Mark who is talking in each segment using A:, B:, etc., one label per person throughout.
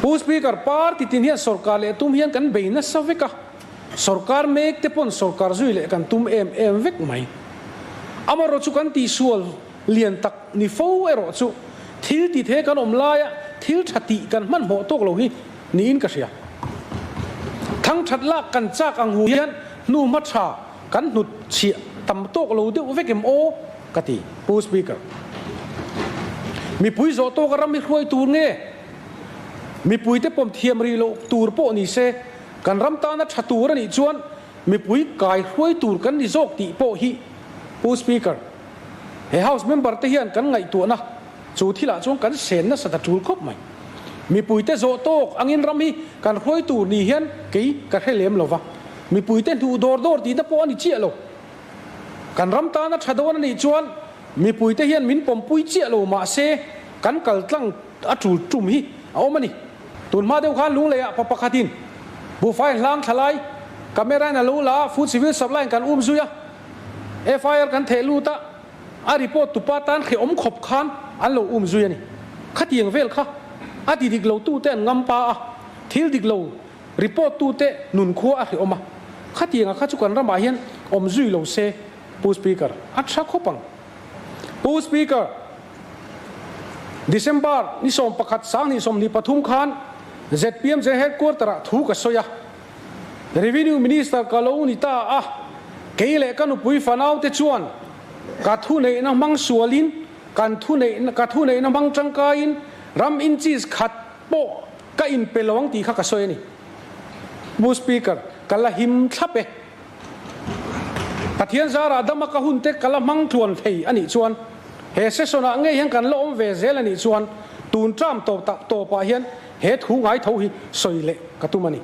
A: Pu Speaker, party tin hian sorkar leh tum hian kan bei nasa vek a, sorkar mek te pawn sorkar zui leh kan tum em em vek mai. Amaherawh chu kan tihsual lian tak ni fo erawh chu thil ti the kan awm laia thil tha tih kan hmanhmawh tawk lo hi niin ka hria. Thangthat lak kan chak ang hu hian hnuhma tha kan hnut chhiah tam tawk lo deuh vek em aw ka ti, Pu Speaker. Mipui zawh tawka ram hi hruai tur nge? Mipuite pawm thiam rih loh tur pawh ni se, kan ram tana tha tur a nih chuan mipui kai hruai tur kan ni zawk tih pawh hi Pu Speaker, he House member te hian kan ngaihtuahna chu thilah chuan kan sen nasa ta tul khawp mai. Mipuite zawh tawk angin ram hi kan hruai tur ni hian kei ka hre lem lo va, mipuite hnuh dawr dawr tihna pawh a ni chiah lo. Kan ram tana tha dawn a nih chuan mipuite hian min pawmpui chiah lo mahse kan kal tlang a tul tum hi a awm a ni. Tun hma deuh khan Lungleiah pa pakhatin buhfai hlang thla lai camera in a lo la a, Food Civil Supply in kan um zui a, FIR kan theh lut a, a report tupa tan hrehawm khawp khan an lo um zui a ni. Khatiang vel kha a ti dik lo tute an ngam pa a, thil dik lo report tute nun khua a hrehawm a, khatianga kha chu kan ramah hian awm zui lo se Pu Speaker, a tha khawp ang. Pu Speaker, December ni 11 2023 khan zpm General Headquarter ah thu ka sawi a, Revenue Minister ka lo ni ta a, kei leh ka nupui fanau te chuan ka thuneihna hmang sualin kan thuneihna ka thuneihna hmang tangkaiin ram inches khat pawh ka inpe lo ang tih kha ka sawi a ni. Pu Speaker, ka la him thlap e. Pathian zarah dama ka hun te ka la hmang tluan thei a nih chuan he session ah ngei hian kan la awm ve zel a nih chuan tun term tawp tak tawpah hian he thu ngai tho hi sawi leh ka tum a ni.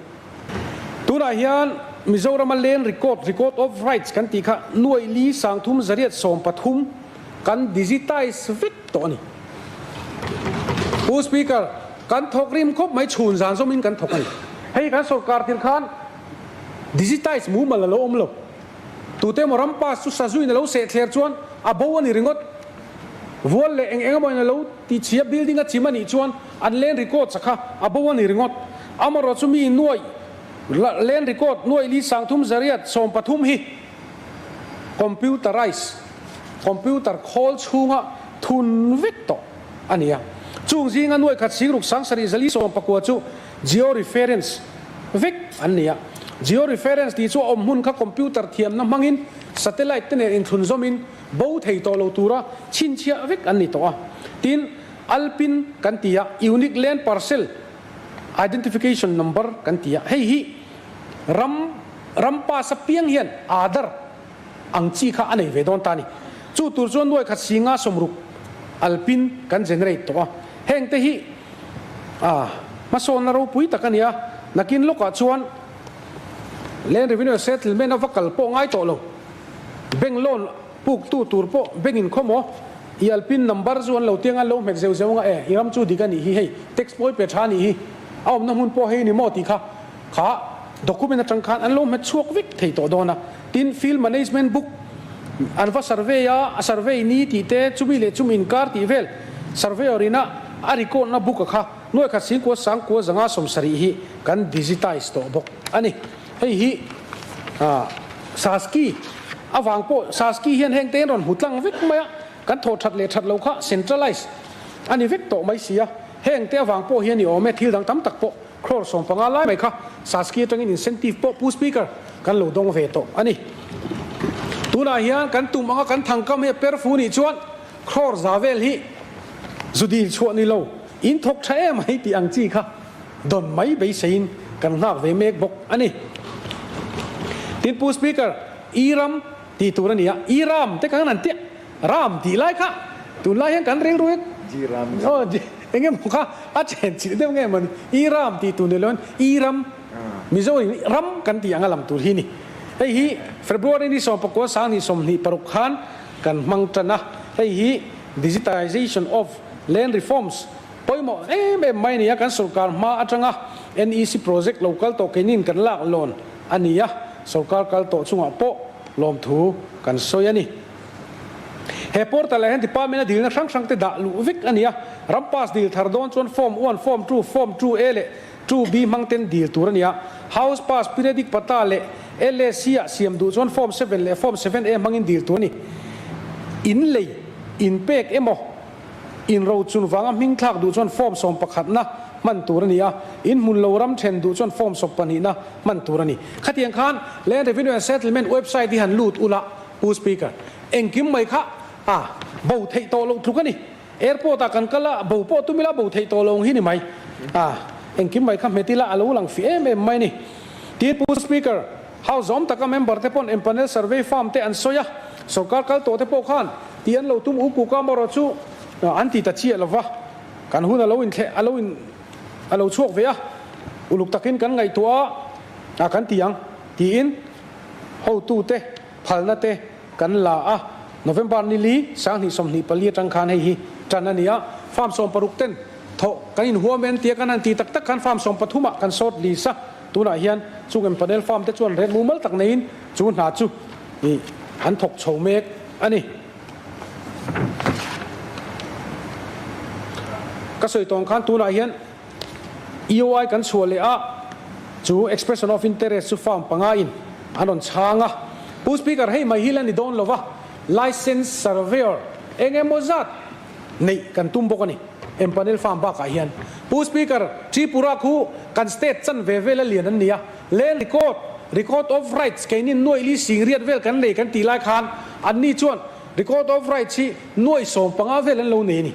A: Tunah hian Mizorama Land Record, Record of Rights kan tih kha nuaih li 30 113 kan digitize vek tawh a ni. Pu Speaker, kan thawk rim khawp mai chhun zan zawmin kan thawk a ni. Hei kan sorkar thil khan digitize mumal a lo awm lo. Tute emaw ram pass chu sazuin a lo sehthler chuan a bo a ni ringawt. Vual leh eng eng emawin a lo tichhia building a chim a nih chuan an land records a kha a bo a ni ringawt. Amaherawh chu mi nuaih land record nuaih li 3313 hi computerize, computer khawl chhunga thun vek tawh a ni a. Chung zinga nuaih khat 60 7 490 chu geo-reference vek an ni a. Geo-reference tih chu a awm hmun kha computer thiamna hmangin satellite te nen inthlun zawmin bo thei tawh lo tura chhinchhiah vek an ni tawh a. Tin, Alpin kan ti a, Unique Land Parcel Identification Number kan ti a, hei hi ram ram pass apiang hian Aadhaar ang chi kha a nei ve dawn ta a ni. Chu tur chuan nuai khat 50 60 Alpin kan generate tawh a. Heng te hi a hmasawnna ropui tak a ni a, nakin lawkah chuan Land Revenue Settlement a va kal pawh ngai tawh lo. Bank loan puk tu tur pawh bank in khawm aw, i alpin number chu an lo tiang a, an lo hmet zeuh zeuh anga e, i ram chu dik a nih hi hei, tax pawi pe tha a nih hi, a awmna hmun pawh hei ni maw tih kha kha document atang khan an lo hmet chhuak vek thei tawh dawn a. Tin, field management book an va survey a, a survey ni tih te, chumi leh chumi inkar tih vel surveyor ina a record na book a kha nuai khat 9 9 5 70 hi kan digitize tawh bawk a ni. Hei hi Saski avang pawh Saski hian heng te in rawn hmu tlang vek mai a, kan thawh that leh that lo kha centralize a ni vek tawh mai si a, heng te avang pawh hian i awm e, thil dang tam tak pawh crore 15 lai mai kha Saski atangin incentive pawh Pu Speaker kan lo dawng ve tawh a ni. Tunah hian kan tum anga kan thangkam hi a per fu nih chuan crore za vel hi zu dil chhuah ni lo, in thawk tha em mai tih ang chi kha Dawn mai beiseiin kan nghak ve mek bawk a ni. Tin Pu Speaker, I ram tih tur a ni a, I ram te kan han tia, ram tih lai kha tunlai hian kan rilru hi aw eng emaw kha a chen chilh deuh nge mawni, I ram tih tur ni loin I ram, Mizo in ram kan tih anga lam tur hi ni. Hei hi February ni 19 2026 khan kan hmang tan a, hei hi Digitization of Land Reforms, Pawimawh em em mai a ni a, kan sorkar hma atanga NEC project lo kal tawh keinin kan lak lawn a ni a, sorkar kal tawh chungah pawh lawmthu kan sawi a ni. He portal ah hian department a dilna hrang hrang te dah luh vek a ni a, ram pass dil thar dawn chuan form one, form two, form 2A leh 2B hmang ten dil tur a ni a, house pass, periodic patta leh LAC ah siam duh chuan form seven leh form 7A hmangin dil tur a ni. In lei, in pek emaw, in rochun vanga hming thlak duh chuan form sawmpakhatna hman tur a ni a, in hmun lo ram then duh chuan form sawmpahnihna hman tur a ni. Khatiang khan Land Revenue and Settlement website hi han lut ula, Pu Speaker, engkim mai kha a bo theih tawh loh tluk a ni. Airport ah kan kal a, bo pawh tum ila bo theih tawh lo ang hi ni mai. A, engkim mai kha hmet ila a lo lang fih em em mai a ni. Tin, Pu Speaker, House zawm taka member te pawn empanel survey farm te an sawi a, sorkar kal tawh te pawh khan tih an lo tum u kuk a, amaherawh chu an ti ta chiah lova, kan hun a lo inthleh a lo in a lo chhuak ve a, uluk takin kan ngaihtuah a, a kan ti ang tiin hotute phalna te kan la a, November ni li 2024 atang khan hei hi tan a ni a, farm 16 ten thawh kan inhuam e an tia kan han ti tak tak khan farm 13 ah kan sawt lis a. Tunah hian chung empanel farm te chuan ret mumal tak neiin chu hna chu ih an thawk chho mek a ni. Ka sawi tawng khan tunah hian EOI kan chhuah leh a, chu expression of interest chu farm panga in an rawn chhang a. Pu Speaker hei mai hi la ni dawn lova, licence surveyor eng emaw zat neih kan tum bawk a ni. Empanel farm bakah hian Pu Speaker, Tripura khu kan state chan ve vel a lian an ni a, land record, record of rights keinin nuaih li sing riat vel kan nei kan tih lai khan anni chuan record of rights hi nuaih 15 vel an lo nei a ni.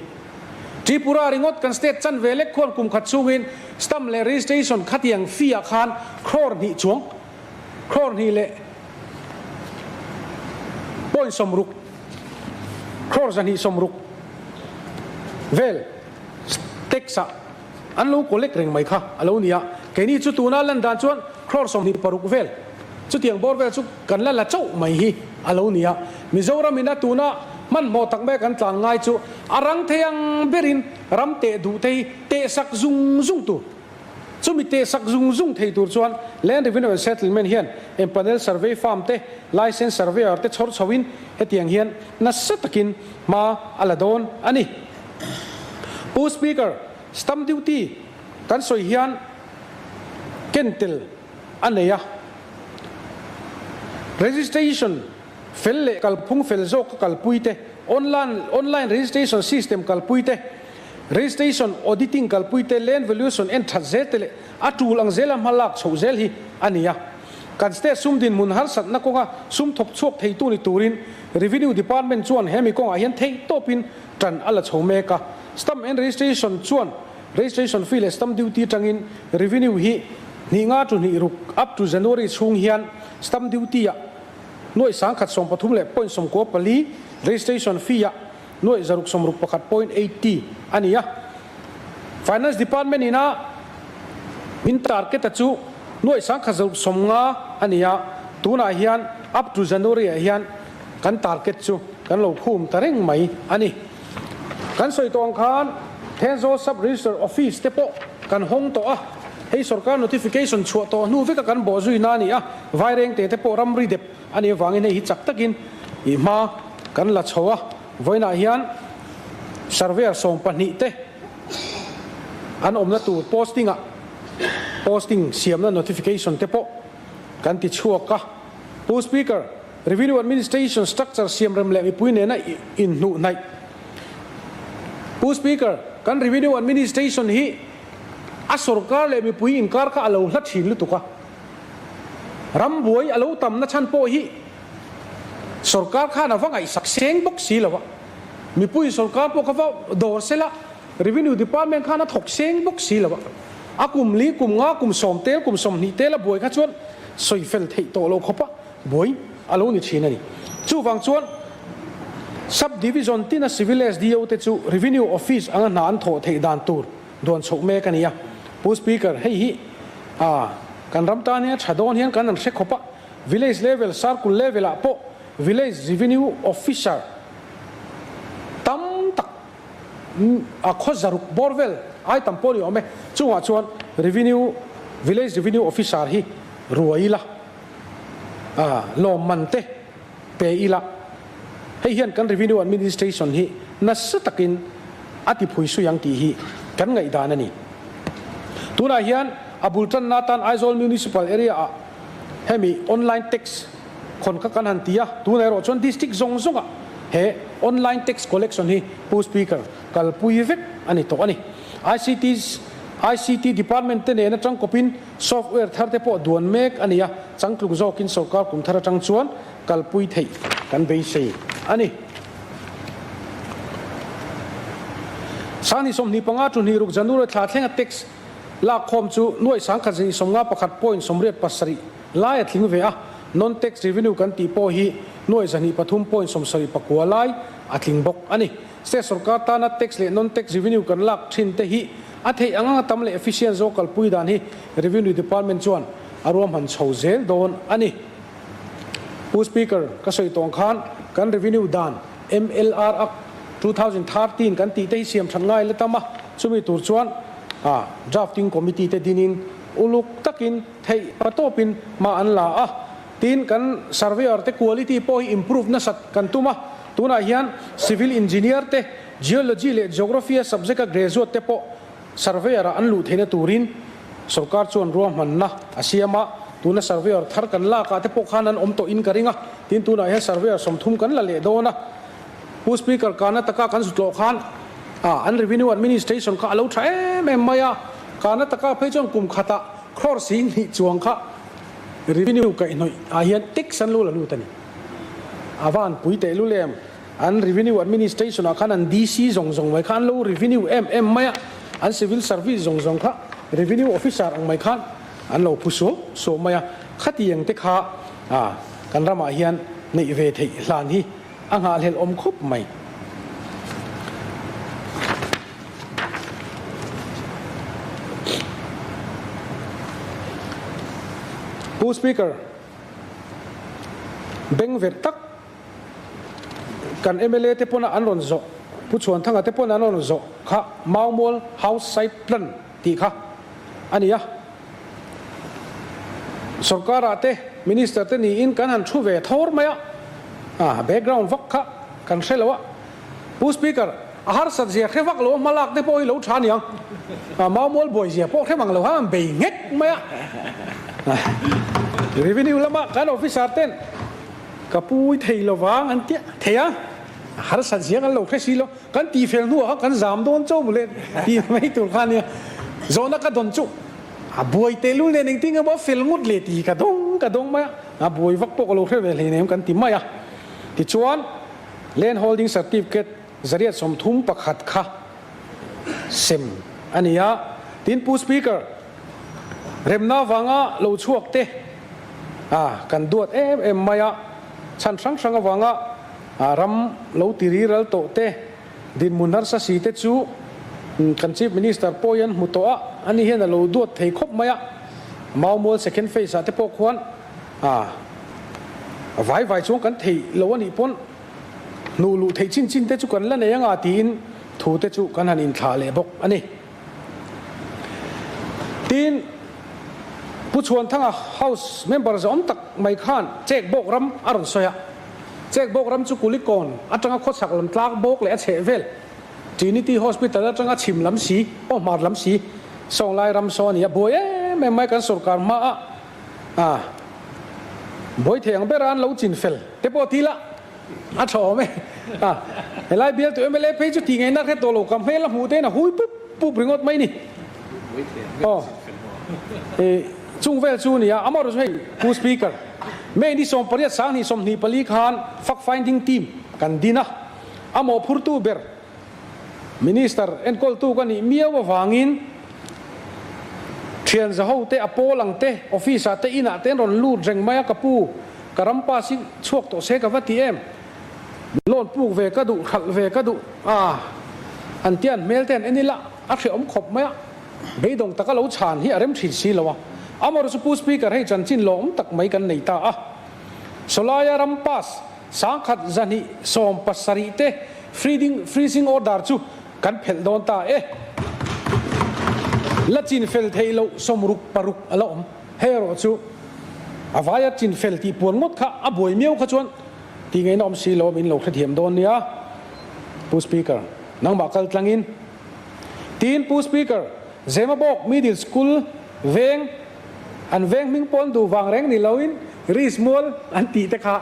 A: Tripura ringawt kan state chan ve lek khuan kum khat chungin stamp leh registration khatiang fee ah khan crore hnih chuang, crore hnih leh point 60, Crore 260 vel tax ah an lo collect reng mai kha a lo ni a, keini chu tuna lan dan chuan crore 26 vel chutiang bawr vel chu kan la la chauh mai hi a lo ni a. Mizoram in a tuna hmanhmawh tak mai kan tlan ngai chu a rang thei ang berin ram teh duh te hi teh sak zung zung tur. Chumi teh sak zung zung thei tur chuan Land Revenue and Settlement hian empanel survey firm te, licence surveyor te chhawr chhoin hetiang hian nasa takin hma a la dawn a ni. Pu Speaker, stamp duty kan sawi hian ken tel a nei a, registration fel leh kalphung fel zawk a kalpui te, online online registration system kalpui te, Registration, Auditing kalpui te, Land Valuation en that zel te leh a tul ang zela hma lak chhoh zel hi a ni a. Kan state sum dinhmun harsatna kawnga sum thawk chhuak theitu ni turin Revenue Department chuan hemi kawngah hian theih tawpin tan a la chho mek a. Stamp and Registration chuan Registration fee leh Stamp Duty atangin Revenue hi hnih nga to hnih ruk up to January chhung hian Stamp Duty ah nuaih 1013 leh point 94, Registration fee ah Nuaih 661 point 80 a ni a. Finance Department in a min target a chu nuaih 1650 a ni a, tunah hian up to January ah hian kan target chu kan lo khum ta reng mai a ni. Kan sawi tawh ang khan Thenzawl Sub Register Office te pawh kan hawng tawh a, hei sorkar notification chhuah tawh hnu veka kan bawh zui na a ni a, Vairengte te pawh ramri dep A nih avangin hei hi chak takin ih hma kan la chho a, vawiinah hian surveyor 12 te an awmna tur posting ah posting siamna notification te pawh kan ti chhuak a. Pu Speaker, Revenue Administration structure siamrem leh mipui nena inhnuh hnaih. Pu Speaker, kan Revenue Administration hi a sorkar leh mipui inkar kha a lo hla thin lutuk a. Ram buai a lo tam na chhan pawh hi sorkar khan a va ngaihsak seng bawk si lo a, mipui sorkar pawh kha va dawr sela Revenue Department khan a thawk seng bawk si lo a, a kum li, kum nga, kum sawm tel, kum 20 tel a buai kha chuan sawi fel theih tawh lo khawpa buai a lo ni thin a ni. Chuvang chuan Sub Division tina Civil SDO te chu Revenue Office anga hna an thawh theih dan tur Duan chhoh mek a ni a. Pu Speaker, hei hi a kan ram tan hian tha dawn hian kan han hre khawp a, Village level, Circle level ah pawh Village Revenue Officer tam tak a khaw zaruk bawr vel ai tam pawh ni awm e. Chungah chuan Revenue, Village Revenue Officer hi ruai ila, a lawmman te pe ila. Hei hian kan Revenue Administration hi nasa takin a ti phui sui ang tih hi kan ngaihdan a ni. Tunah hian a bul tanna atan Aizawl Municipal Area ah hemi online tax khawn kha kan han ti a, tunah erawh chuan District zawng zawngah he online tax collection hi Pu Speaker kalpui vek a ni tawh a ni. ICT ICT Department te nen atang kawpin software thar te pawh duan mek a ni a, changtlung zawkin sorkar kum thar atang chuan kalpui theih kan beisei a ni. 2025 25 January thla thlenga tax lakkhawm chu nuaih 10,151 point 87 lai a tling ve a, non-tax revenue kan tih pawh hi nuaih 203 point 79 lai a tling bawk a ni. State sorkar tana tax leh non-tax revenue kan lak thin te hi a theih ang anga tam leh efficient zawk kalpui dan hi Revenue Department chuan a ruahman chho zel dawn a ni. Pu Speaker, ka sawi tawng khan kan Revenue dan MLR Act 2013 kan tih te hi siam that ngai la tam a, chumi tur chuan Drafting Committee te dinin uluk takin theih patawpin hma an la a. Tin, kan Surveyor te quality pawh hi improve nasat kan tum a, tunah hian Civil Engineer te, Geology leh Geography a subject a graduate te pawh Surveyor ah an luh theihna turin sorkar chuan ruahmanna a siam a, tuna Surveyor thar kan lak ah te pawh khan an awm tawh in ka ring a, tin tunah hian Surveyor 30 kan la leh dawn a. Pu Speaker Karnataka kan zu tlawh khan an Revenue Administration kha a lo tha em em mai a, Karnataka phei chuan kum khatah crore 20 chuang kha Revenue kaihhnawih ah hian tax an lo la lut a ni. A va han pui teh lul em? An Revenue Administration ah khan an DC zawng zawng mai kha an lo revenue em em mai a, an civil service zawng zawng kha revenue officer ang mai khan an lo phu suau suau mai a. Khatiang te kha kan ramah hian neih ve theih hlan hi a nghahhlelh awm khawp mai. Pu Speaker, bengverh tak kan mla te pawna an rawn zawh, Pu Chhuanthanga te pawna an rawn zawh kha Maumual House Site Plan tih kha a ni a. Sorkarah te Minister te niin kan han thu ve thawr mai a, a background vak kha kan hre lo a. Pu Speaker, a harsat zia hre vak lo a hmalak te pawh hi lo tha aniang. Maumual buai zia pawh hre mang lo khan an bei nghek mai a. Revenue lama kan officer ten ka pui thei lo vang an tia thei a, a harsat zia kan lo hre si lo. Kan tih fel hnuah khan kan zam dawn cho mawle tih mai tur kha ania. Zawhna ka dawn chu a buai tehlul nen engtin nge maw a fel ngawt le tih ka dawng ka dawng mai a, a buai vak pawh ka lo hre ve hleinem kan ti mai a. Tichuan Land Holding Certificate 131 kha sem a ni a, tin Pu Speaker, remna avanga lo chhuak te a kan duat em em mai a, chhan hrang hrang avanga ram lo ti riral tawh te, dinhmun harsa si te chu kan Chief Minister pawh hian hmu tawh a, ani hian a lo duat thei khawp mai a, Maumual Second Phase ah te pawh khuan a vai vai chuan kan theih lo a nih pawn hnuh luh theih chin chin te chu kan la nei anga tiin thu te chu kan han inthlah leh bawk a ni. Tin, Pu Chhuanthanga House member zawm tak mai khan Chek bawk ram a rawn sawi a. Chek bawk ram chu Kulikawn atanga khawchhak lam tlak bawk leh a chheh vel Trinity Hospital atanga chhim lam si, aw hmar lam si, Sawnglai ram saw a ni a, buai em em mai kan sorkar hmaah A, buai thei ang bera an lo chin fel te pawh ti la, a tha awm e. A, helai bialtu mla phei chu tih ngaihna hre tawh lo, ka hmel a hmuh te in a hui pup pup ringawt mai ni. Aw, e, chung vel chu nia, amaherawhchu hei Pu Speaker, May ni 18 2024 khan fact finding team kan din a, a mawhphurtu ber Minister enkawltu ka nih miau avangin thian zaho te, a pawl ang te, office ah te, inah te an rawn lut reng mai a, ka pu, ka ram pass hi chhuak tawh se ka va ti em? Loan puk ve ka duh, hralh ve ka duh a, an tia an hmel te an en ila a hrehawm khawp mai a, beidawng taka lo chhan hi a rem thin si lo a. Amaherawhchu chu Pu Speaker hei chanchin lawm tak mai kan nei ta a, Sawlaia ram pass 1170 te freeding freezing order chu kan phelh dawn ta e. La chin fel theih loh 66 a la awm. Hei erawh chu a vaia chin fel tih puan ngawt kha a buai miau kha chuan. Tih ngaihna awm si lo min lo hrethiam dawn nia Pu Speaker. Nangmah kal tlangin. Tin Pu Speaker, Zemabawk Middle School veng an veng hming pawn duh vang reng ni loin Riis mual an tih te kha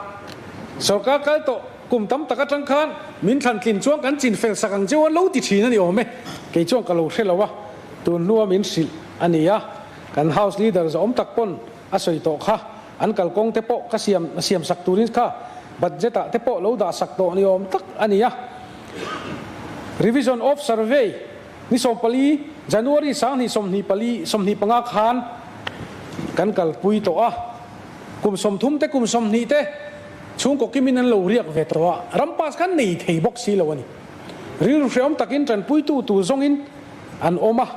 A: sorkar kal tawh kum tam tak atang khan min thlan tlin chuan kan chin fel sak ang cheu an lo ti thin a ni awm e. Kei chuan ka lo hre lo a, tun hnua min hrilh a ni a, kan House Leader zawm tak pawn a sawi tawh kha, an kalkawng te pawh ka siam siam sak turin kha budget ah te pawh lo dah sak tawh ni awm tak a ni a. Revision of Survey ni 14 January 2024 25 khan kan kalpui tawh a, kum 30 te kum 20 te chhungkaw kimin an lo riak ve tawh a, ram pass khan nei thei bawk si lo a ni. Rilru hreawm takin tanpuitu tur zawngin an awm a.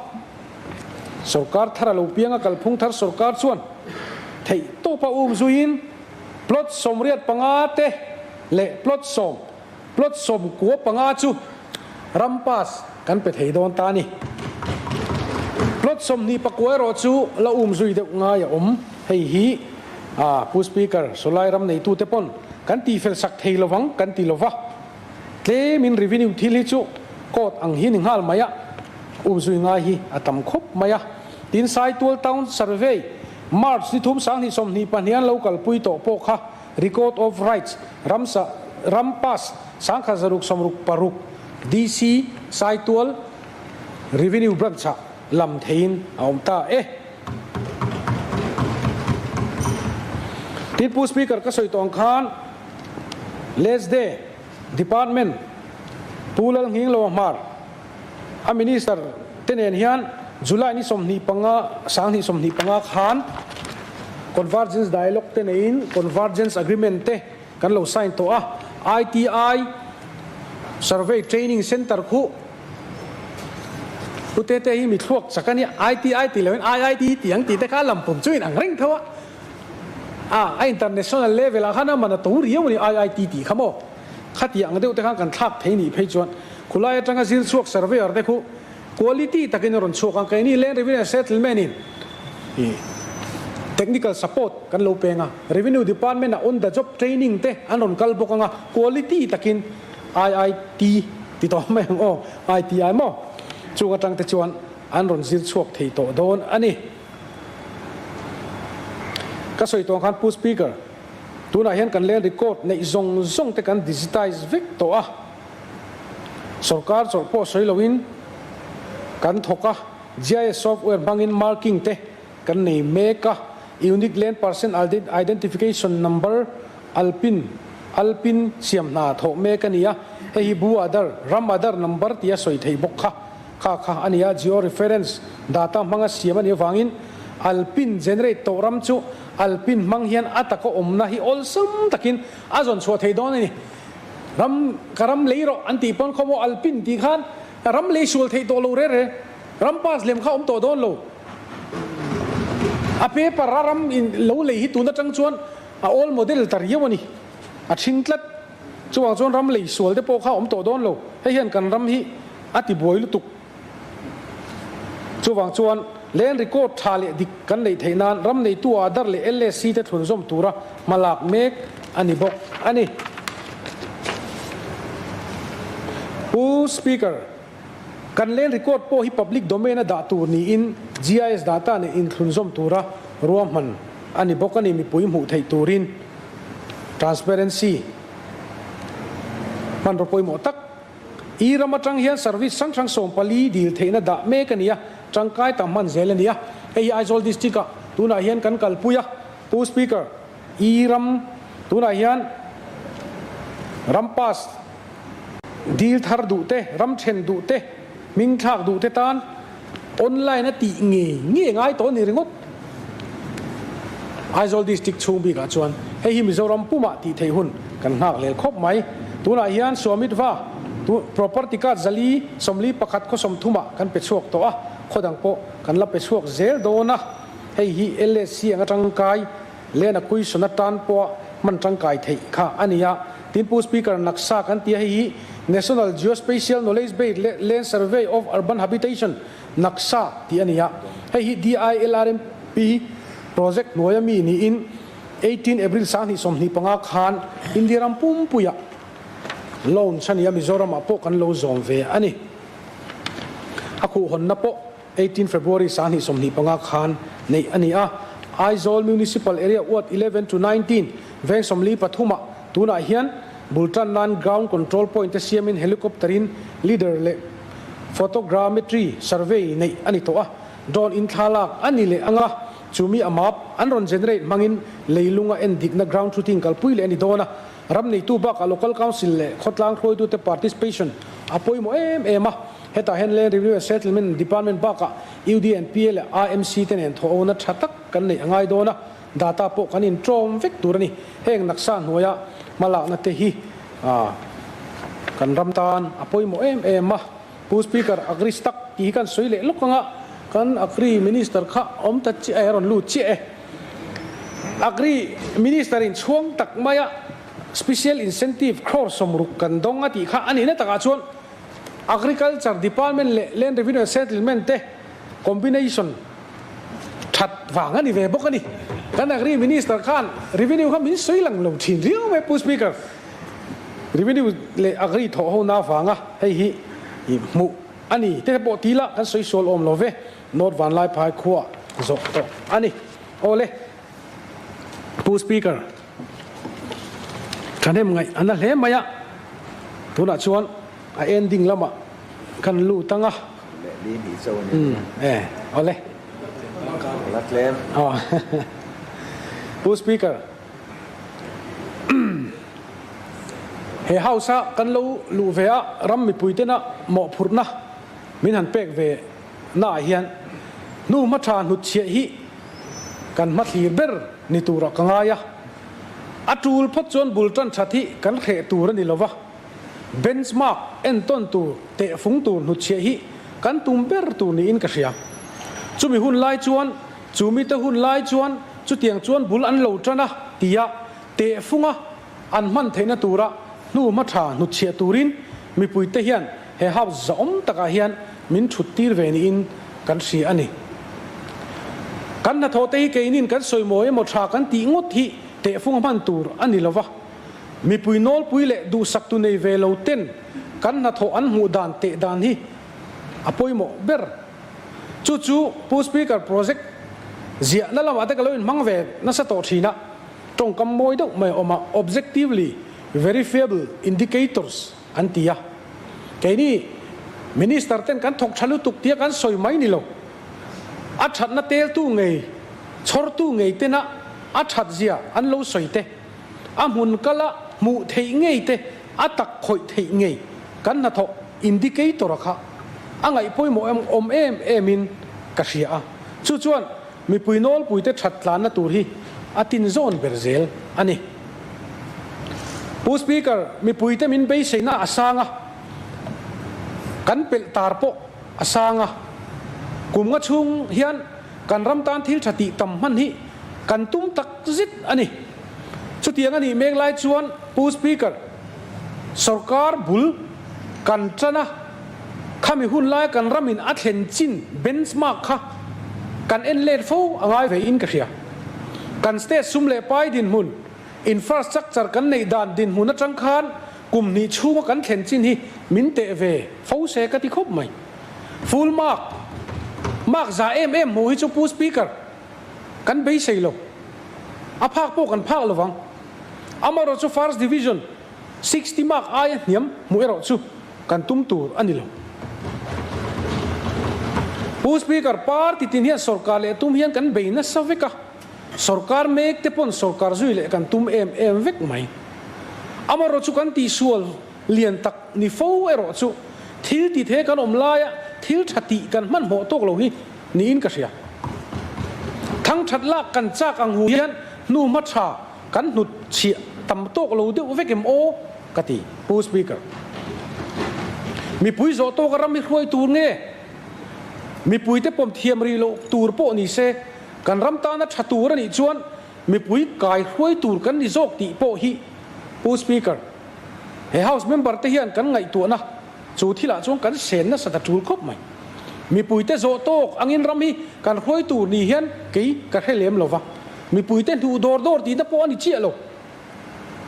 A: Sorkar thar a lo piang a, kalphung thar sorkar chuan theih tawpa um zuiin plot 85 te leh plot sawm, plot 95 chu ram pass kan pe thei dawn ta a ni. Plot 29 erawh chu la um zui deuh ngai a awm. Hei hi Pu Speaker, sawlai ram neitute pawn kan tihfel sak thei lovang kan ti lova. Tlemin revenue thil hi chu court ang hi ni nghal mai a, umzui ngai hi a tam khawp mai a. Tin Saitual Town Survey March ni thum 2022 an lo kalpui tawh pawh kha Record of Rights ramsa ram pass 1666 DC Saitual Revenue Branch ah lam theiin a awm ta e. Tin Pu Speaker ka sawi tawh ang khan Lesde Department Pu Lalnghinglo Hmar a Minister te nen hian July ni 25 2025 khan Convergence Dialogue te neiin Convergence Agreement te kan lo sign tawh a, ITI Survey Training Centre khu Pu Tete hi mi thluak chak a nia, ITI tih loin IIT tih ang tih te kha a lampum chu in ang reng tho a. A, a international level ah khan a man a to riau a ni, IIT tih kha maw? Khati ang deuh te khan kan thlak thei nih phei chuan khulai atanga zir chhuak surveyor te khu quality takin a rawn chhuak ang. Keini Land Revenue and Settlement in ih technical support kan lo peng a, Revenue Department ah on the job training te an rawn kal bawk ang a, quality takin IIT ti tawh mai ang aw, ITI maw? Chung atang te chuan an rawn zir chhuak thei tawh dawn a ni. Ka sawi tawh ang khan Pu Speaker, tunah hian kan land record neih zawng zawng te kan digitize vek tawh a, sorkar chawlh pawh sawi loin kan thawk a, GIS software hmangin marking te kan nei mek a, Unique Land Person Identification Number, Alpin, Alpin siam hna thawh mek a ni a, hei hi Bu Aadhar, Ram Aadhar number tia sawi theih bawk kha. Kha kha a ni a, geo-reference data hmanga siam a nih avangin Alpine generate tawh ram chu Alpine hmang hian a taka awmna hi awlsam takin a zawn chhuah thei dawn a ni. Ram ka ram lei rawh an tih pawn khawmaw Alpine tih khan ram lei sual theih tawh lo re re, ram pass lem kha awm tawh dawn lo. A paper a ram in lo lei hi tun atang chuan a old model ta riau a ni, a thing tlat. Chuvang chuan ram lei sual te pawh kha awm tawh dawn lo. Hei hian kan ram hi a ti buai lutuk. Chuvang chuan land record tha leh dik kan neih theih nan ram neitu Aadhaar leh LSC te thlunzawm tura hma lak mek a ni bawk a ni. Pu Speaker, kan land record pawh hi public domain a dah tur niin GIS data nen inthlunzawm tura ruahman a ni bawk a ni mipui hmuh theih turin transparency hmanraw pawimawh tak I ram atang hian service hrang hrang 14 dil theihna dah mek a ni a, tangkai tam hman zel a ni a. Hei hi Aizawl District ah tunah hian kan kalpui a, Pu Speaker, I ram tunah hian ram pass dil thar duh te, ram then duh te, hming thlak duh te tan Online a tih ngei ngei ngai tawh a ni ringawt. Aizawl District chhung bikah chuan hei hi Mizoram pumah tih theih hun kan nghak lel khawp mai. Tunah hian Swamitva Property Card 4 41 khaw 30 ah kan pe chhuak tawh a, khaw dang pawh kan la pe chhuak zel dawn a. Hei hi LSC anga tangkai Land Acquisition atan pawha hman tangkai theih kha a ni a. Tin Pu Speaker Naksa kan ti a, hei hi National Geospatial Knowledge Base leh Land Survey of Urban Habitation Naksa tih a ni a. Hei hi DILRMP project hnuaia mi niin 18 April 2025 khan India ram pumpuiah launch a ni a, Mizoramah pawh kan lo zawm ve a ni. A khuhhawnna pawh 18 February 2025 khan neih a ni a. Aizawl Municipal Area Ward 11 to 19 veng 43 ah tunah hian bul tan nan Ground Control Point te siamin Helicopter in Lidar leh Photogrammetry survey neih a ni tawh a. Drone in thlalak a ni leh anga chumi a map an rawn generate hmangin leilunga en dikna ground truthing kalpui leh a ni dawn a. Ram neitu bakah Local Council leh khawtlang hruaitute participation a pawimawh em em a. Hetah hian Land Revenue and Settlement Department bakah UDNPA leh AMC te nen thawhona tha tak kan neih a ngai dawn a, data pawh kan inṭawm vek tur a ni. Heng naksa hnuaia hmalakna te hi kan ram tan a pawimawh em em a. Pu Speaker, Agri Stack tih hi kan sawi leh lawk anga kan Agri Minister kha awm ta chiah e, a rawn lut chiah e. Agri Minister in chhuang tak maia Special Incentive crore 60 kan dawng a tih kha a nihna takah chuan Agriculture Department leh Land Revenue and Settlement te combination that vang a ni ve bawk a ni. Kan Agri Minister khan Revenue kha min sawi lang lo thin riau mai Pu Speaker. Revenue leh Agri thawh ho na vanga hei hi hmuh a ni te pawh ti la kan sawi sual awm lo ve. North Vanlaiphai khua zawh tawh a ni. Awle Pu Speaker, thahnem ngaih a na hle mai a, tunah chuan a ending lamah kan lut ang a. E, awle. Pu Speaker, he House a kan lo luh ve a, ram mipui tena mawhphurhna min han pek ve naah hian hnu hma tha hnutchhiah hi kan hmathlir ber ni turah ka ngai a. A tul phawt chuan bul tan that hi kan hreh tur a ni lova, benchmark entawn tur tehfung tur hnutchhiah hi kan tum ber tur niin ka hria. Chumi hun lai chuan, chu mite hun lai chuan chutiang chuan bul an lo tan a tia tehfunga An hman theihna tura hnu hma tha hnutchhiah turin mipuite hian he house zahawm takah hian min thut tir ve niin kan hria a ni. Kan hnathawhte hi keinin kan sawimawi emaw tha kan tih ngawt hi tehfung a hman tur a ni lova, mipui nawlpui leh duhsaktu nei ve lo ten kan hnathawh an hmuh dan teh dan hi a pawimawh ber. Chu chu Pu Speaker project ziahna lamah te ka lo inhmang ve nasa tawh thin a. Tawngkam mawi deuh mai a awm a, objectively verifiable indicators an ti a. Keini Minister ten kan thawk tha lutuk tia kan sawi mai ni lo. A thatna teltu ngei, chhawrtu ngei tena a that zia an lo sawi te, a hmun kala hmuh theih ngei te, a tak khawih theih ngei kan hnathawh indicator a kha a ngaih pawimawh awm em em in ka hria a. Chu chuan Mipui nawlpuite that tlanna tur hi a tin zawn ber zel a ni. Pu Speaker, mipuite min beiseina a sang a, kan pelh tar pawh a sang a. Kum nga chhung hian kan ram tan thil tha tih tam hman hi kan tum tak zet a ni. Chutiang a nih mek lai chuan Pu Speaker, sorkar bul kan tan a, Khami hun laia kan ramin a thlen chin benchmark kha kan en let fo a ngai ve in ka hria. Kan state sum leh pai dinhmun, infrastructure kan neih dan dinhmun atang khan kum hnih chhunga kan thlen chin hi min teh ve fo se ka ti khawp mai. Full mark, mark za em em hmuh hi chu Pu Speaker, kan beisei lo. A phak pawh kan phak lovang. Amaherawhchu chu first division 60 mark aia hniam hmuh erawh chu kan tum tur a ni lo. Pu Speaker, party tin hian sorkar leh tum hian kan bei nasa vek a, sorkar mek te pawn sorkar zui leh kan tum em em vek mai. Amaherawh chu kan tihsual lian tak ni fo erawh chu thil ti the kan awm laia thil tha tih kan hmanhmawh tawk lo hi niin ka hria. Thangthat lak kan chak ang hu hian hnu hma tha Kan hnut chhiah tam tawk lo deuh vek em aw? ka ti, Pu Speaker. Mipui zawh tawka ram hi hruai tur nge? Mipuite pawm thiam rih loh tur pawh ni se, kan ram tana tha tur a nih chuan mipui kai hruai tur kan ni zawk tih pawh hi Pu Speaker, he House member te hian kan ngaihtuahna Chu thilah chuan kan sen nasa ta tul khawp mai. Mipuite zawh tawk angin ram hi kan hruai tur ni hian kei ka hre lem lo va. Mipuite hnuh dawr dawr tihna pawh a ni chiah lo.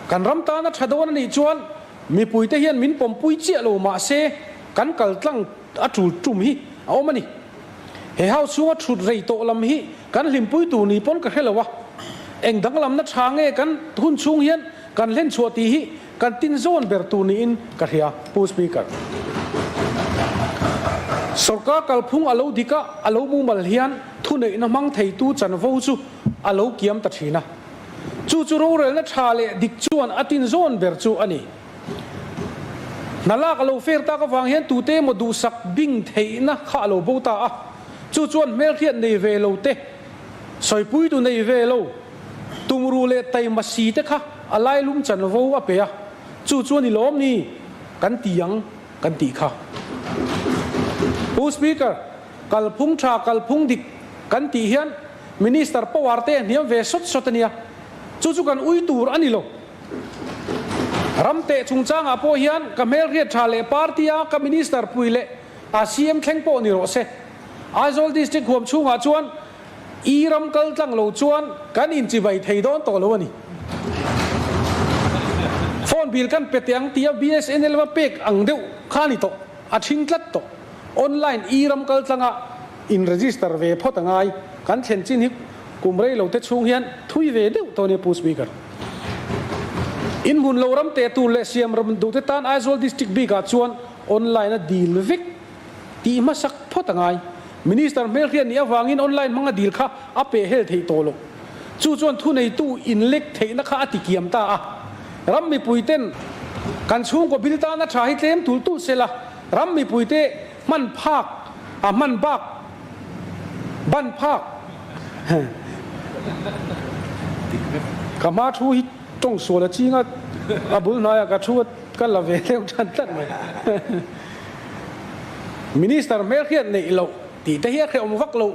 A: Kan ram tana tha dawn a nih chuan mipuite hian min pawmpui chiah lo mahse kan kal tlang a tul tum hi a awm a ni. He house chhunga thut rei tawh lam hi kan hlimpui tur ni pawn ka hre lo a, eng danglamna tha nge kan hun chhung hian kan hlen chhuah tih hi kan tin zawn ber tur niin ka hria, Pu Speaker. Sorkar kalphung a lo dik a, a lo mumal hian thuneihna hmang theitu chanvo chu a lo kiam ta thin a. Chu chu rorelna tha leh dik chuan a tin zawn ber chu a ni. Hna lak a lo fer tak avang hian tute emaw duhsak bing theihna kha a lo bo ta a, chu chuan hmelhriat nei ve lo te, sawipuitu nei ve lo, tumruh leh taima si te kha a lailum chanvo a pe a, chu chuan i lawm ni kan ti ang kan tih kha. Pu Speaker, kalphung tha kalphung dik kan tih hian Minister power te a hniam ve sawt sawt a nia, chu chu kan ui tur a ni lo. Ram teh chungchangah pawh hian ka hmelhriat tha leh party a ka minister pui leh a CM thleng pawh ni rawh se. Aizawl District huam chhungah chuan i ram kal tlang lo chuan kan inchibai thei dawn tawh lo a ni. Phone bill kan pe teh ang tia BSNL va pek ang deuh kha a ni tawh, a thing tlat tawh. Online i ram kal tlanga in register ve phawt a ngai. Kan thlen chin hi kum rei lo te chhung hian thui ve deuh tawh a nia Pu Speaker. In hmun lo ram teh tur leh siam ram duh te tan Aizawl District bik ah chuan online a dil vek tih hmasak phawt a ngai. Minister hmelhriat nih avangin online hmanga dil kha a peh hel theih tawh lo. Chu chuan thuneitu inlek theihna kha a ti kiam ta a. Ram mipui ten kan chhungkaw bil tana tha hi tlem tul tul sela ram mipui te hman phak a hman bak ban phak ka hma thu hi tawng sual a ching a, a bul hnaiah ka thu a ka la ve deuh tan tlat mai. Minister hmelhriat neih loh tih te hi a hrehawm vak loh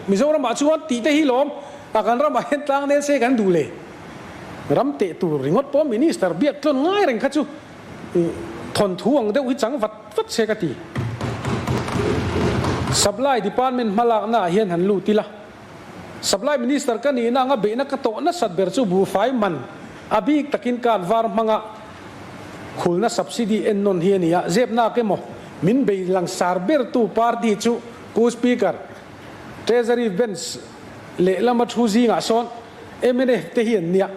A: Mizoramah chuan tih te hi lawm a kan ramah hian tlang nel se kan duh le. Ram teh tur ringawt pawh Minister biak tlawn ngai reng kha chu Thawnthu ang deuh hi chang vat vat se ka ti. Supply Department hmalakna ah hian han lut ila. Supply Minister ka nihna anga beihna ka tawh nasat ber chu buhfai man a bik takin card var hmanga khulna subsidy ennawn hi a ni a. Zepnak emaw min bei langsar bertu party chu Pu Speaker, Treasury Bench lehlama thu zingah sawn mnf te hi an nia.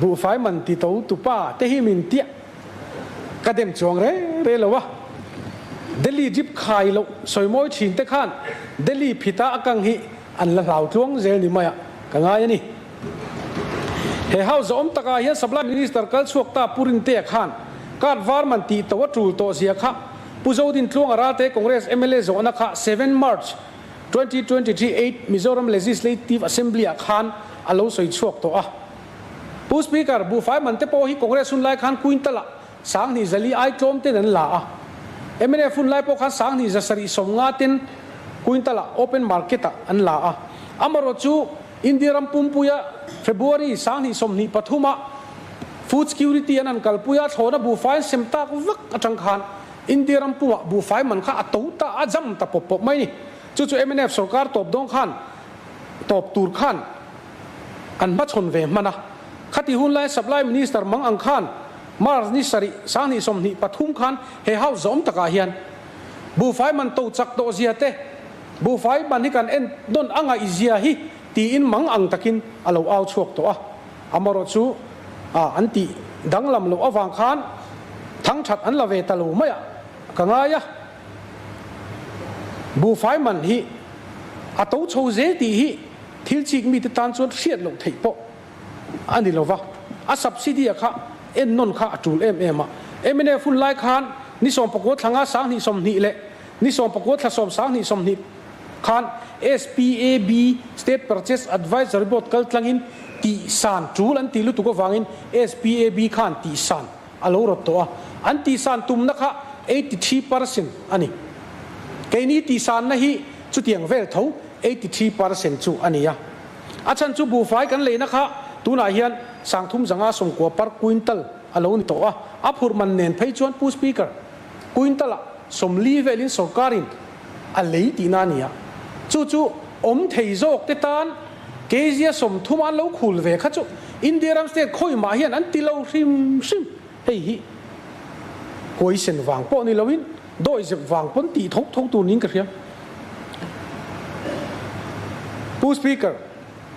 A: Buhfai man ti to tupa te hi min tiah ka dem chuang re re lo a. Delhi drip khai loh sawimawi thin te khan Delhi phita a kang hi an la hlau tluang zel ni mai a ka ngai a ni. He house zawm takah hian Supply Minister kal chhuak ta Pu Rintea khan card var man tih to a tul tawh zia kha Pu Zodin Tluanga Ralte Congress mla zawhna kha 7 March 2023 8 Mizoram Legislative Assembly ah khan a lo sawi chhuak tawh a. Pu Speaker, buhfai man te pawh hi Congress hun lai khan quintal ah 2400 ai tlawm ten an la a. Mnf hun lai pawh khan 2750 ten quintal ah open market ah an la a. Amarawh chu India ram pumpuia February 2023 ah Food Security an han kalpui a, thlawhna buhfai an sem tak vak atang khan India ram pumah buhfai man kha a to ta, a jam ta pawp pawp mai ni. Chu chu mnf sorkar tawp dawng khan, tawp tur khan an hmachhawn ve hman a. Khati hun lai Supply Minister mang ang khan March ni sarih 2023 khan he house zawm takah hian buhfai man to chak tawh zia te, buhfai man hi kan en nawn a ngaih zia hi tiin mang ang takin a lo au chhuak tawh a. Amarawh chu an tih danglam loh avang khan thangthat an la ve ta lo mai a, ka ngai a. Buhfai man hi a to chho zel tih hi thil chik mite tan chuan hriat loh theih pawh a ni lo va, a subsidy-a kha ennawn kha a tul em em a. Mnf hun lai khan ni 19 thla nga 2020 leh ni 19 thla 10 2020 khan SPAB, State Purchase Advisory Board kaltlangin tihsan tul an tih lutuk avangin SPAB khan tihsan a lo rawt tawh a, an tihsan tumna kha 83% a ni. Keini tihsanna hi chutiang vel tho 83% chu a ni a. A chhan chu buhfai kan leina kha tunah hian 3590 per quintal a lo ni tawh a, a phurh man nen phei chuan Pu Speaker, quintal ah 40 velin sorkarin a lei tihna a ni a, chu chu awm thei zawk te tan Kezia 30 an lo khul ve kha chu India ram state khawi mah hian an ti lo hrim hrim. Hei hi huaisen vang pawh ni loin dawihzep vang pawn tih tho tho tur niin ka hria. Pu Speaker,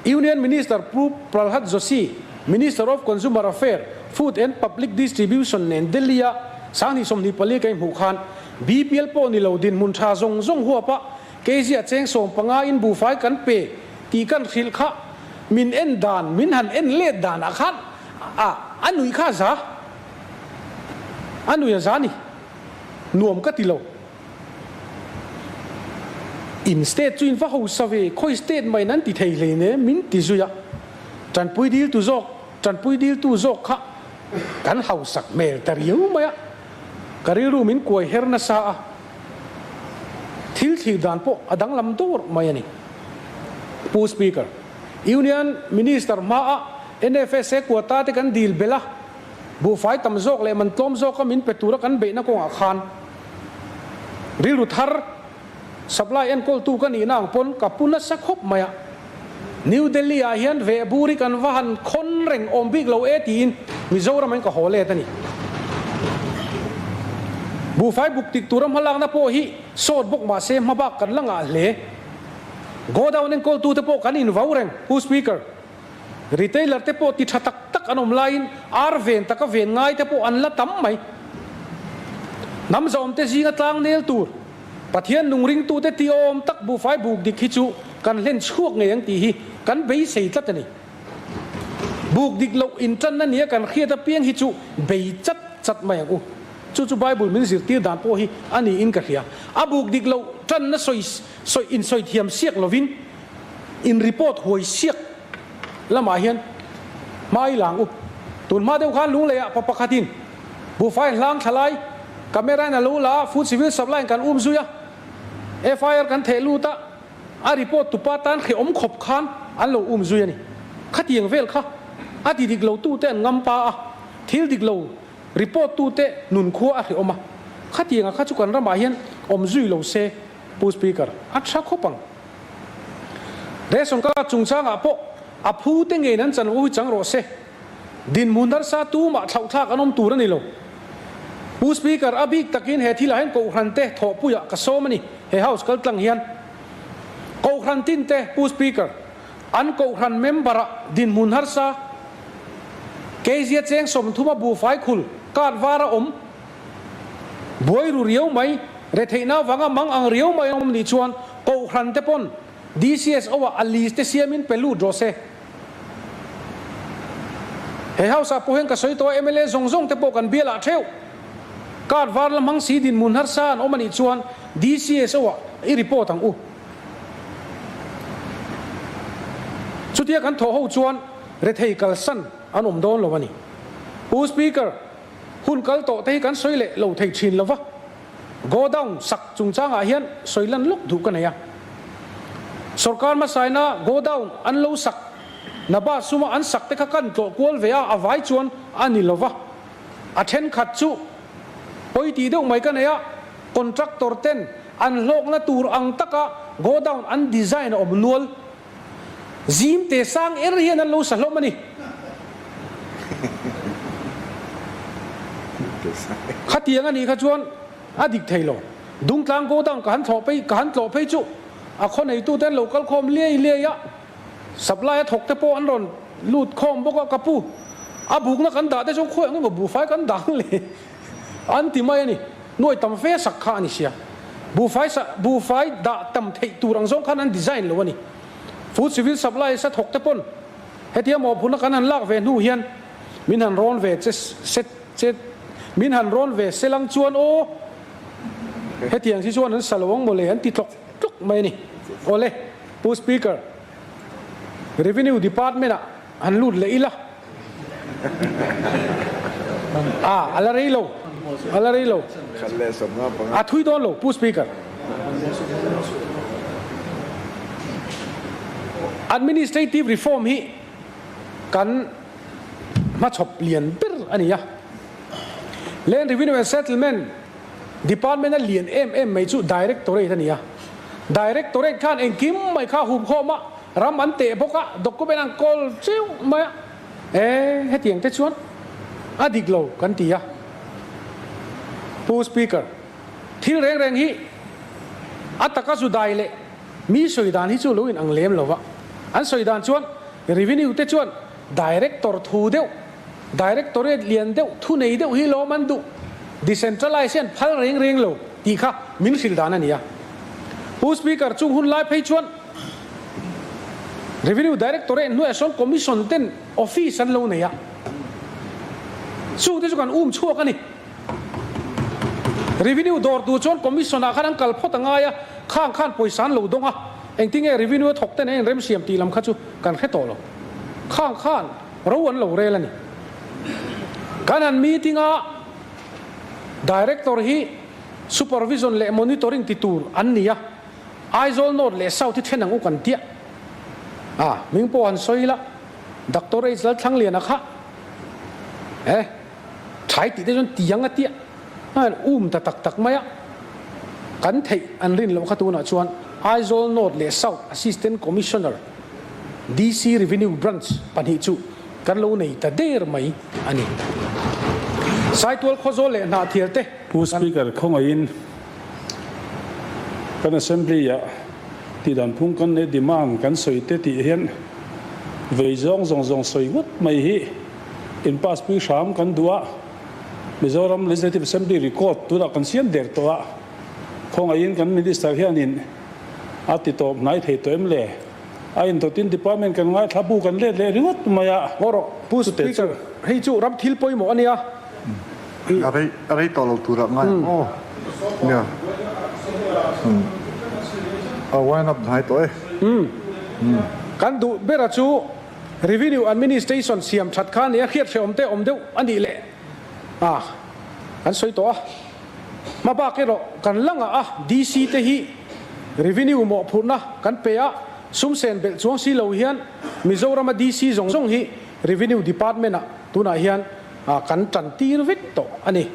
A: Union Minister Pu Pralhad Joshi, Minister of Consumer Affair, Food and Public Distribution nen Delhi-a 2024 ka inhmuh khan BPL pawh ni lo dinhmun tha zawng zawng huapa Kezia cheng 15 in buhfai kan pe tih kan hrilh kha min en dan, min han en let danah khan a a nuih kha a za. A nuih a za ni. Nuam ka ti lo. In state chu in va hausa ve, khawi state mah in an ti thei hleinem min ti zui a. Tanpui diltu zawk, tanpui diltu zawk kha kan hausak hmel ta riau mai a. Ka rilru min kuai her nasa a. Thil thlir dan pawh a danglam dawr mai a ni. Pu Speaker, Union Minister hmaah NFSA quota te kan dil belh a, buhfai tam zawk leh man tlawm zawka min pe tura kan beihna kawngah khan rilru thar supply enkawltu ka nihna ang pawn ka pu nasa khawp mai a. New Delhi ah hian vehbur hi kan va han khawn reng awm bik lo e tiin Mizoram in ka haw let a ni. Buhfai buk tik tura hmalakna pawh hi sawt bawk mah se hmabak kan la ngah hle. Godown enkawltute pawh kan invau reng, Pu Speaker. Retailer te pawh ti tha tak tak an awm laiin ar ven taka ven ngai te pawh an la tam mai. Hnam zawmte zinga tlang nel tur, Pathian nung ringtute ti awm tak buhfai buk dik hi chu kan hlen chhuak ngei ang tih hi kan beisei tlat a ni. Buk dik loh intanna nia kan hriat apiang hi chu bei chat chat mai ang u. Chu chu Bible min zirtir dan pawh hi a niin ka hria. A buk dik loh tanna sawi sawi insawi thiam siak lovin in report huai siak lamah hian hma i lang u. Tun hma deuh khan Lungleiah pa pakhatin buhfai hlang thla lai camera in a lo la a, Food Civil Supply in kan um zui a, FIR kan theh lut a, a report tupa tan hrehawm khawp khan an lo um zui a ni. Khatiang vel kha a ti dik lo tute an ngam pa a, thil dik lo report tute nun khua a hrehawm a. Khatianga kha chu kan ramah hian awm zui lo se Pu Speaker, a tha khawp ang. Ration card chungchangah pawh a phu te ngeiin an chanvo hi chang rawh se. Dinhmun harsa tumah thlauhthlak an awm tur a ni lo. Pu Speaker, a bik takin he thilah hian Kohhran te thawhpuiah ka sawm a ni, he House kal tlang hian. Kohhran tin te, Pu Speaker, an Kohhran member-ah dinhmun harsa, Kezia cheng 30 a buhfai khul, card var a awm, Buai ru riau mai, retheihna avanga mang ang riau mai an awm nih chuan Kohhran te pawn DCSO ah a list te siamin pe lut rawh se. He house ah pawh hian ka sawi tawh a mla zawng zawng te pawh kan bial ah theuh. Card var la hmang si dinhmun harsa an awm a nih chuan DCSO ah i report ang u. Chutia kan thawh ho chuan rethei kalsan an awm dawn lo a ni. Pu Speaker. Hun kal tawh te hi kan sawi leh lo thei thin lova, godown sak chungchangah hian sawi lan lawk duh ka nei a. Sorkar hmasaina godown an lo sak, Naba suma an sak te kha kan tlawh kual ve a, a vai chuan a ni lova. A thenkhat chu pawi tih deuh mai ka nei a, contractor ten an hlawkna tur ang taka godown an design a awm nual. Zim te sang er hian an lo sa hlawm a ni. Khatiang a nih kha chuan a dik thei lo. Dungtlang godown ka han thlawh phei, ka han tlawh phei chu a khaw neitute an lo kal khawm liai liai a, supply a thawk te pawh an rawn lut khawm bawk a, ka pu, a bukna kan dah te chuan khawi ang emaw buhfai kan dang le an ti mai a ni. Nuai tam fe sak kha a ni sia. Buhfai sa, buhfai dah tam theih tur ang zawng khan an design lo a ni. Food Civil Supply sa thawk te pawn hetia mawhphurhna kan han lak ve hnu hian min han rawn ve che se che min han rawn ve se lang chuan aw hetiang si chuan an sa lo ang mawle an ti tlawk tlawk mai a ni. Awle, Pu Speaker, Revenue Department ah Han lut leh ila. A, a la rei lo. A la rei lo. A thui dawn lo, Pu Speaker. Administrative reform hi kan hmachhawp lian ber a ni a. Land Revenue and Settlement Department a lian em em mai chu Directorate a ni a. Directorate khan engkim mai kha hup khawm a. ram an teh bawk a, document an kawl teuh mai a, e hetiang te chuan a dik lo kan ti a. Pu Speaker, thil reng reng hi a taka zu dai leh mi sawi dan hi chu lo inang lem lo va, an sawi dan chuan Revenue te chuan Director thu deuh, Directorate lian deuh, thu nei deuh hi lawm an duh, decentralise hian phal reng reng lo tih kha min hrilh dan a ni a. Pu Speaker, chung hun lai phei chuan Revenue Directorate hnuaiah sawn Commission ten office an lo nei a, chungte chu kan um chhuak a ni. Revenue dawr tur chuan Commission ah khan an kal phawt a ngai a, khang khan pawisa an lo dawng a, engtinge Revenue a thawk ten a inremsiam tih lam kha chu kan hre tawh lo. Khang khan ro an lo rel a ni. Kan han meeting a Director hi supervision leh monitoring ti tur an ni a, Aizawl North leh South hi then ang u kan tiah a, hming pawh han sawi ila Doctor H Lalthlangliana kha eh Thai tih te chuan tiang a tiah a han um ta tak tak mai a, kan theih an rin loh kha tunah chuan Aizawl North leh South Assistant Commissioner, DC Revenue Branch pahnih chu kan lo nei ta der mai a ni. Saitual Khawzawl leh Hnahthial te
B: Pu Speaker, khawngaihin kan Assembly-ah tihdan phung kan leh demand kan sawi te tih hian vei zawng zawng zawng sawi ngawt mai hi In pass pui hram kan duh a, Mizoram Legislative Assembly record tunah kan siam der tawh a, khawngaihin kan Minister hianin a ti tawp hnai thei tawh em le? A intawtin Department kan ngaithla bu kan let leh ringawt mai a.
A: Ngaw rawh, Pu Speaker, hei chu ram thil pawimawh a nia.
C: A rei a rei tawh lo turah ngai ang aw. Nia. A wind up hnai tawh e.
A: Kan duh bera chu Revenue Administration siam that kha nia hriat hrehawm te awm deuh a nih leh a kan sawi tawh a. Hma bak erawh kan la ngah a, DC te hi Revenue mawhphurhna kan pe a, sum sen belh chuang si lo hian Mizorama DC zawng zawng hi Revenue Department ah tunah hian kan tan tir vek tawh a ni.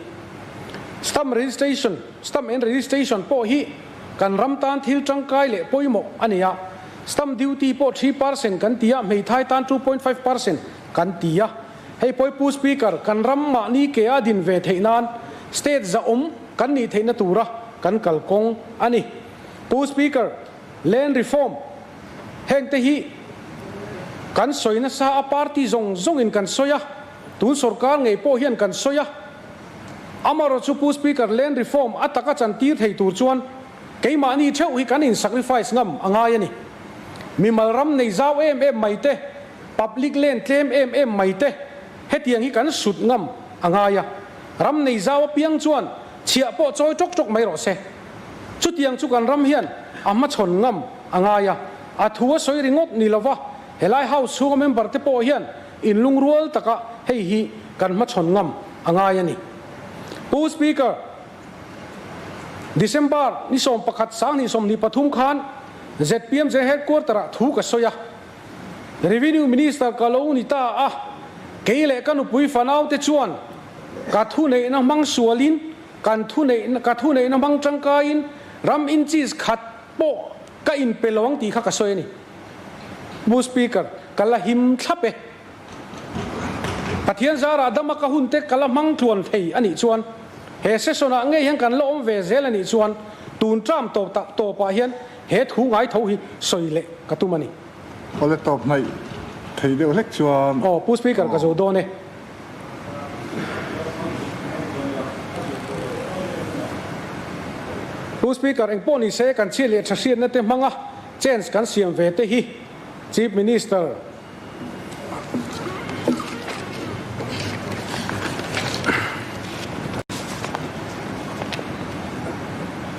A: Stamp Registration, Stamp and Registration pawh hi kan ram tan thil tangkai leh pawimawh a ni a. Stamp duty pawh 3% kan ti a, hmeithai tan 2.5% kan ti a. Hei pawh Pu Speaker, kan ram mahni ke a din ve theih nan state zahawm kan nih theihna tura kan kalkawng a ni. Pu Speaker, Land Reform heng te hi kan sawi nasa a, party zawng zawngin kan sawi a, tun sorkar ngei pawh hian kan sawi a. Amaherawhchu Pu Speaker, Land Reform a taka chantir thei tur chuan Keimahni theuh hi kan in sacrifice ngam a ngai a ni. Mimal ram nei zau em em mai te, public land tlem em em mai te, hetiang hi kan sut ngam a ngai a. Ram nei zau apiang chuan chhiah pawh chawi tawk tawk mai rawh se. Chutiang chu kan ram hian a hmachhawn ngam a ngai a. A thu a sawi ringawt ni lova, helai house chhunga member te pawh hian inlungrual taka hei hi kan hmachhawn ngam a ngai a ni. Pu Speaker. December ni 11 2023 khan zpmj headquarter ah thu ka sawi a, Revenue Minister ka lo ni ta a, kei leh ka nupui fanau te chuan ka thuneihna hmang sualin kan thuneihna ka thuneihna hmang tangkaiin ram inches khat pawh ka inpe lo ang tih kha ka sawi a ni. Pu Speaker, ka la him thlap e. Pathian zarah dama ka hun te ka la hmang tluan thei a nih chuan he session ah ngei hian kan la awm ve zel a nih chuan tun term tawp tawpah hian he thu ngai tho hi sawi leh ka tum a ni.
C: Awle tawp hnaih thei deuh hlek chuan.
A: Aw Pu Speaker ka zo dawn e. Pu Speaker engpawh ni se kan chhiat leh tha hriatna te hmanga chance kan siam ve te hi Chief Minister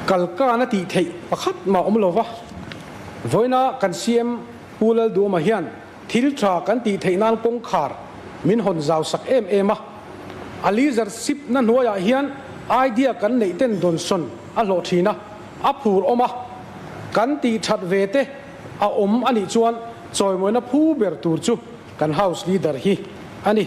A: Kalkan a tih theih pakhat mah awm lo va, vawiina kan CM Pu Lalduhawma hian thil tha kan tih theih nan kawngkhar min hawn zau sak em em a. A leadership na hnuaiah hian idea kan neih ten dawnsawn a hlawh thin a, a phur awm a, kan tih that ve te a awm a nih chuan chawimawina phu ber tur chu kan House Leader hi a ni.